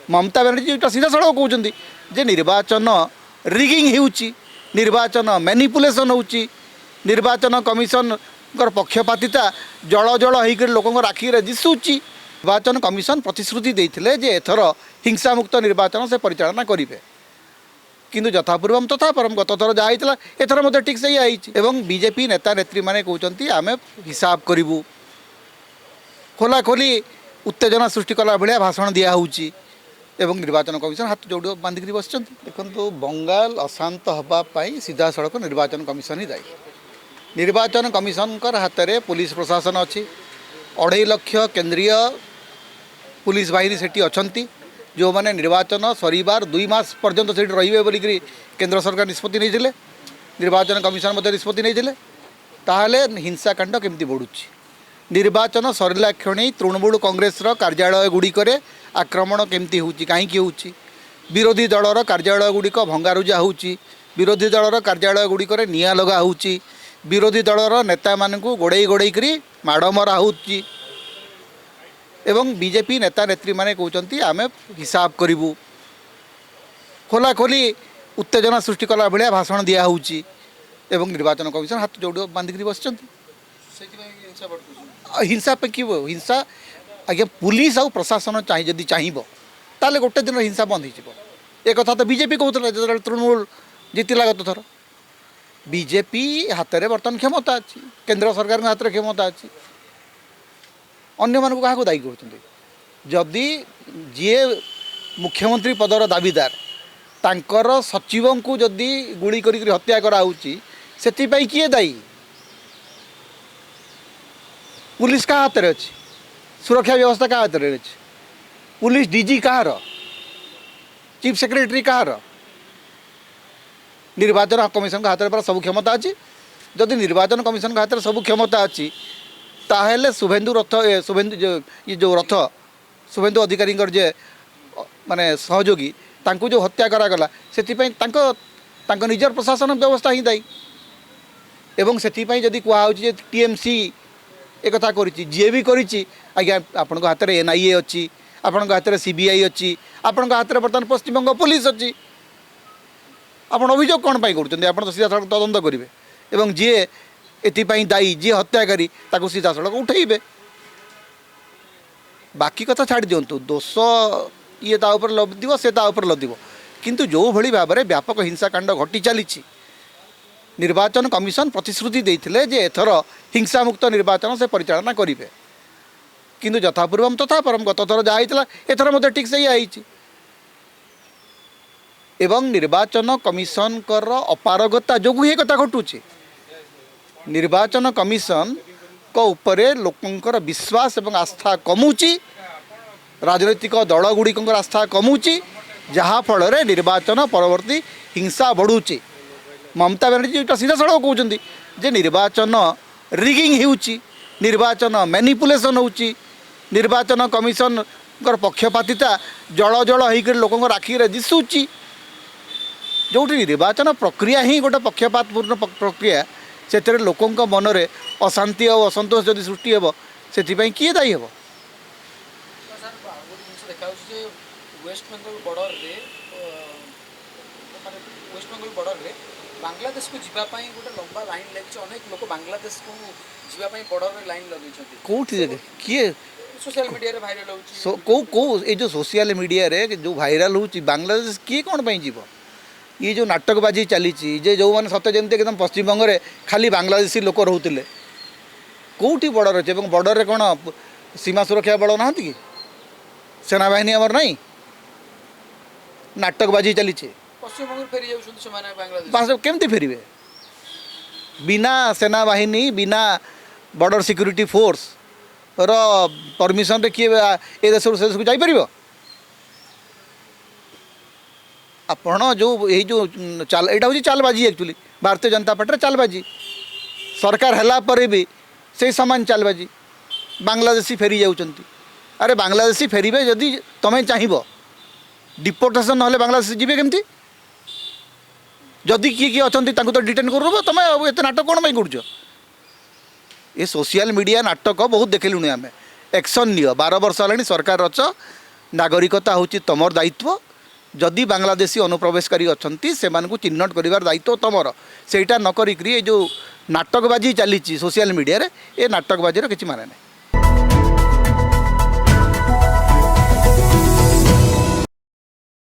ମମତା ବାନାର୍ଜୀ ଏଇଟା ସିଧାସଳଖ କହୁଛନ୍ତି ଯେ ନିର୍ବାଚନ ରିଗିଂ ହେଉଛି, ନିର୍ବାଚନ ମ୍ୟାନିପୁଲେସନ୍ ହେଉଛି, ନିର୍ବାଚନ କମିଶନଙ୍କର ପକ୍ଷପାତିତା ଜଳ ଜଳ ହେଇକରି ଲୋକଙ୍କର ଆଖିରେ ଦିଶୁଛି। ନିର୍ବାଚନ କମିଶନ ପ୍ରତିଶ୍ରୁତି ଦେଇଥିଲେ ଯେ ଏଥର ହିଂସାମୁକ୍ତ ନିର୍ବାଚନ ସେ ପରିଚାଳନା କରିବେ, କିନ୍ତୁ ଯଥାପୂର୍ବମ ତଥା ପରମ। ଗତ ଥର ଯାହା ହେଇଥିଲା ଏଥର ମଧ୍ୟ ଠିକ୍ ସେଇଆ ହେଇଛି। ଏବଂ ବିଜେପି ନେତା ନେତ୍ରୀମାନେ କହୁଛନ୍ତି ଆମେ ହିସାବ କରିବୁ। ଖୋଲାଖୋଲି ଉତ୍ତେଜନା ସୃଷ୍ଟି କଲା ଭଳିଆ ଭାଷଣ ଦିଆହେଉଛି ଏବଂ ନିର୍ବାଚନ କମିଶନ ହାତ ଯୋଡ଼ି ବାନ୍ଧିକରି ବସିଛନ୍ତି। ଦେଖନ୍ତୁ, ବଙ୍ଗାଲ ଅଶାନ୍ତ ହେବା ପାଇଁ ସିଧାସଳଖ ନିର୍ବାଚନ କମିଶନ ହିଁ ଦାୟୀ। ନିର୍ବାଚନ କମିଶନଙ୍କର ହାତରେ ପୋଲିସ ପ୍ରଶାସନ ଅଛି, 2.5 ଲକ୍ଷ କେନ୍ଦ୍ରୀୟ ପୁଲିସ ବାହିନୀ ସେଠି ଅଛନ୍ତି, ଯେଉଁମାନେ ନିର୍ବାଚନ ସରିବାର 2 ମାସ ପର୍ଯ୍ୟନ୍ତ ସେଠି ରହିବେ ବୋଲିକରି କେନ୍ଦ୍ର ସରକାର ନିଷ୍ପତ୍ତି ନେଇଥିଲେ, ନିର୍ବାଚନ କମିଶନ ମଧ୍ୟ ନିଷ୍ପତ୍ତି ନେଇଥିଲେ। ତାହେଲେ ହିଂସାକାଣ୍ଡ କେମିତି ବଢ଼ୁଛି? ନିର୍ବାଚନ ସରିଲା କ୍ଷଣି ତୃଣମୂଳ କଂଗ୍ରେସର କାର୍ଯ୍ୟାଳୟ ଗୁଡ଼ିକରେ ଆକ୍ରମଣ କେମିତି ହେଉଛି, କାହିଁକି ହେଉଛି? ବିରୋଧୀ ଦଳର କାର୍ଯ୍ୟାଳୟ ଗୁଡ଼ିକ ଭଙ୍ଗାରୁଜା ହେଉଛି, ବିରୋଧୀ ଦଳର କାର୍ଯ୍ୟାଳୟ ଗୁଡ଼ିକରେ ନିଆଁ ଲଗା ହେଉଛି, ବିରୋଧୀ ଦଳର ନେତାମାନଙ୍କୁ ଗୋଡ଼େଇ ଗୋଡ଼େଇକରି ମାଡ଼ ମରା ହେଉଛି ଏବଂ ବିଜେପି ନେତା ନେତ୍ରୀମାନେ କହୁଛନ୍ତି ଆମେ ହିସାବ କରିବୁ। ଖୋଲାଖୋଲି ଉତ୍ତେଜନା ସୃଷ୍ଟି କଲା ଭଳିଆ ଭାଷଣ ଦିଆହେଉଛି ଏବଂ ନିର୍ବାଚନ କମିଶନ ହାତ ଯୋଡ଼ି ବାନ୍ଧିକରି ବସିଛନ୍ତି। ହିଂସା ପାଇଁ କି ହିଂସା? ଆଜ୍ଞା, ପୁଲିସ ଆଉ ପ୍ରଶାସନ ଚାହିଁ ଯଦି ଚାହିଁବ ତାହେଲେ ଗୋଟେ ଦିନ ହିଂସା ବନ୍ଦ ହେଇଯିବ। ଏ କଥା ତ ବିଜେପି କହୁଥିଲା ଯେତେବେଳେ ତୃଣମୂଳ ଜିତିଲା ଗତ ଥର। ବିଜେପି ହାତରେ ବର୍ତ୍ତମାନ କ୍ଷମତା ଅଛି, କେନ୍ଦ୍ର ସରକାରଙ୍କ ହାତରେ କ୍ଷମତା ଅଛି, ଅନ୍ୟମାନଙ୍କୁ କାହାକୁ ଦାୟୀ କରୁଛନ୍ତି? ଯଦି ଯିଏ ମୁଖ୍ୟମନ୍ତ୍ରୀ ପଦର ଦାବିଦାର ତାଙ୍କର ସଚିବଙ୍କୁ ଯଦି ଗୁଳି କରିକି ହତ୍ୟା କରାହେଉଛି, ସେଥିପାଇଁ କିଏ ଦାୟୀ? ପୁଲିସ କାହା ହାତରେ ଅଛି? ସୁରକ୍ଷା ବ୍ୟବସ୍ଥା କାହା ହାତରେ ଅଛି? ପୁଲିସ ଡିଜି କାହାର? ଚିଫ୍ ସେକ୍ରେଟାରୀ କାହାର? ନିର୍ବାଚନ କମିଶନଙ୍କ ହାତରେ ପରା ସବୁ କ୍ଷମତା ଅଛି। ଯଦି ନିର୍ବାଚନ କମିଶନଙ୍କ ହାତରେ ସବୁ କ୍ଷମତା ଅଛି, ତାହେଲେ ଶୁଭେନ୍ଦୁ ରଥ, ଶୁଭେନ୍ଦୁ ଇଏ ଯେଉଁ ରଥ, ଶୁଭେନ୍ଦୁ ଅଧିକାରୀଙ୍କର ଯେ ମାନେ ସହଯୋଗୀ, ତାଙ୍କୁ ଯେଉଁ ହତ୍ୟା କରାଗଲା, ସେଥିପାଇଁ ତାଙ୍କ ତାଙ୍କ ନିଜର ପ୍ରଶାସନ ବ୍ୟବସ୍ଥା ହିଁ ଦାୟୀ। ଏବଂ ସେଥିପାଇଁ ଯଦି କୁହାହେଉଛି ଯେ ଟିଏମ୍ସି ଏକଥା କରିଛି, ଯିଏ ବି କରିଛି ଆଜ୍ଞା, ଆପଣଙ୍କ ହାତରେ ଏନ୍ଆଇଏ ଅଛି, ଆପଣଙ୍କ ହାତରେ ସିବିଆଇ ଅଛି, ଆପଣଙ୍କ ହାତରେ ବର୍ତ୍ତମାନ ପଶ୍ଚିମବଙ୍ଗ ପୋଲିସ ଅଛି, ଆପଣ ଅଭିଯୋଗ କ'ଣ ପାଇଁ କରୁଛନ୍ତି? ଆପଣ ତ ସିଧାସଳଖ ତଦନ୍ତ କରିବେ ଏବଂ ଯିଏ ଏଥିପାଇଁ ଦାୟୀ, ଯିଏ ହତ୍ୟାକାରୀ, ତାକୁ ସିଧାସଳଖ ଉଠେଇବେ। ବାକି କଥା ଛାଡ଼ି ଦିଅନ୍ତୁ, ଦୋଷ ଇଏ ତା ଉପରେ ଲଦିବ, ସେ ତା ଉପରେ ଲଦିବ, କିନ୍ତୁ ଯେଉଁଭଳି ଭାବରେ ବ୍ୟାପକ ହିଂସାକାଣ୍ଡ ଘଟି ଚାଲିଛି, ନିର୍ବାଚନ କମିଶନ ପ୍ରତିଶ୍ରୁତି ଦେଇଥିଲେ ଯେ ଏଥର ହିଂସାମୁକ୍ତ ନିର୍ବାଚନ ସେ ପରିଚାଳନା କରିବେ, କିନ୍ତୁ ଯଥାପୂର୍ବମ ତଥା ପରମ। ଗତ ଥର ଯାହା ହେଇଥିଲା ଏଥର ମଧ୍ୟ ଠିକ୍ ସେଇଆ ହେଇଛି। ଏବଂ ନିର୍ବାଚନ କମିଶନଙ୍କର ଅପାରଗତା ଯୋଗୁଁ ହିଁ ଏ କଥା ଘଟୁଛି। ନିର୍ବାଚନ କମିଶନଙ୍କ ଉପରେ ଲୋକଙ୍କର ବିଶ୍ୱାସ ଏବଂ ଆସ୍ଥା କମୁଛି, ରାଜନୈତିକ ଦଳଗୁଡ଼ିକଙ୍କର ଆସ୍ଥା କମୁଛି, ଯାହାଫଳରେ ନିର୍ବାଚନ ପରବର୍ତ୍ତୀ ହିଂସା ବଢ଼ୁଛି। ମମତା ବାନାର୍ଜୀ ଏଇଟା ସିଧାସଳଖ କହୁଛନ୍ତି ଯେ ନିର୍ବାଚନ ରିଗିଂ ହେଉଛି, ନିର୍ବାଚନ ମ୍ୟାନିପୁଲେସନ୍ ହେଉଛି, ନିର୍ବାଚନ କମିଶନଙ୍କର ପକ୍ଷପାତିତା ଜଳ ଜଳ ହେଇକରି ଲୋକଙ୍କର ଆଖିରେ ଦିଶୁଛି। ଯେଉଁଠି ନିର୍ବାଚନ ପ୍ରକ୍ରିୟା ହିଁ ଗୋଟେ ପକ୍ଷପାତପୂର୍ଣ୍ଣ ପ୍ରକ୍ରିୟା, ସେଥିରେ ଲୋକଙ୍କ ମନରେ ଅଶାନ୍ତି ଆଉ ଅସନ୍ତୋଷ ଯଦି ସୃଷ୍ଟି ହେବ, ସେଥିପାଇଁ କିଏ ଦାୟୀ ହେବ? ସାର୍, ଆଉ ଗୋଟେ ଜିନିଷ ଦେଖାଯାଉଛି ଯେ ୱେଷ୍ଟବେଙ୍ଗଲ ବର୍ଡ଼ରରେ, ମାନେ ୱେଷ୍ଟବେଙ୍ଗଲ ବର୍ଡ଼ରରେ ବାଂଲାଦେଶକୁ ଯିବା ପାଇଁ ଗୋଟେ ଲମ୍ବା ଲାଇନ୍ ଲାଗିଛି। ଅନେକ ଲୋକ ବାଂଲାଦେଶକୁ ଯିବା ପାଇଁ ବର୍ଡ଼ରରେ ଲାଇନ୍ ଲଗେଇଛନ୍ତି। କେଉଁଠି ଦେଖେ କିଏ? ସୋସିଆଲ ମିଡ଼ିଆରେ ଭାଇରାଲ ହେଉଛି। କେଉଁ କେଉଁ ଏଇ ଯେଉଁ ସୋସିଆଲ ମିଡ଼ିଆରେ ଯେଉଁ ଭାଇରାଲ ହେଉଛି, ବାଂଲାଦେଶ କିଏ କ'ଣ ପାଇଁ ଯିବ? ଇଏ ଯେଉଁ ନାଟକବାଜି ଚାଲିଛି ଯେ ଯେଉଁମାନେ ସତେ ଯେମିତି ଏକଦମ ପଶ୍ଚିମବଙ୍ଗରେ ଖାଲି ବାଂଲାଦେଶୀ ଲୋକ ରହୁଥିଲେ। କେଉଁଠି ବର୍ଡ଼ର ଅଛି? ଏବଂ ବର୍ଡ଼ରରେ କ'ଣ ସୀମା ସୁରକ୍ଷା ବଳ ନାହାନ୍ତି କି? ସେନାବାହିନୀ ଆମର ନାହିଁ? ନାଟକବାଜି ଚାଲିଛି। ପଶ୍ଚିମବଙ୍ଗରୁ ଫେରି ଯାଉଛନ୍ତି ସେମାନେ ବାଂଲାଦେଶ। ବାସ କେମିତି ଫେରିବେ? ବିନା ସେନାବାହିନୀ, ବିନା ବର୍ଡ଼ର ସିକ୍ୟୁରିଟି ଫୋର୍ସର ପରମିସନରେ କିଏ ଏ ଦେଶରୁ ସେ ଦେଶକୁ ଯାଇପାରିବ? ଆପଣ ଯେଉଁ ଏଇ ଯେଉଁ ଚାଲ, ଏଇଟା ହେଉଛି ଚାଲବାଜି। ଆକ୍ଚୁଆଲି ଭାରତୀୟ ଜନତା ପାର୍ଟିର ଚାଲବାଜି। ସରକାର ହେଲା ପରେ ବି ସେଇ ସମାନ ଚାଲବାଜି। ବାଂଲାଦେଶୀ ଫେରି ଯାଉଛନ୍ତି। ଆରେ ବାଂଲାଦେଶୀ ଫେରିବେ ଯଦି ତୁମେ ଚାହିଁବ, ଡିପୋର୍ଟେସନ୍ ନହେଲେ ବାଂଲାଦେଶୀ ଯିବେ କେମିତି? ଯଦି କିଏ କିଏ ଅଛନ୍ତି ତାଙ୍କୁ ତ ଡିଟେନ୍ କରୁବ ତୁମେ, ଆଉ ଏତେ ନାଟକ କ'ଣ ପାଇଁ କରୁଛ? ଏ ସୋସିଆଲ ମିଡ଼ିଆ ନାଟକ ବହୁତ ଦେଖିଲୁଣି ଆମେ। ଆକ୍ସନ୍ ନିଅ। 12 ବର୍ଷ ହେଲାଣି ସରକାର ଅଛ, ନାଗରିକତା ହେଉଛି ତୁମର ଦାୟିତ୍ୱ। ଯଦି ବାଂଲାଦେଶୀ ଅନୁପ୍ରବେଶକାରୀ ଅଛନ୍ତି, ସେମାନଙ୍କୁ ଚିହ୍ନଟ କରିବାର ଦାୟିତ୍ୱ ତୁମର। ସେଇଟା ନ କରିକିରି ଏ ଯେଉଁ ନାଟକବାଜି ଚାଲିଛି ସୋସିଆଲ ମିଡ଼ିଆରେ, ଏ ନାଟକବାଜିର କିଛି ମାନେ ନାହିଁ।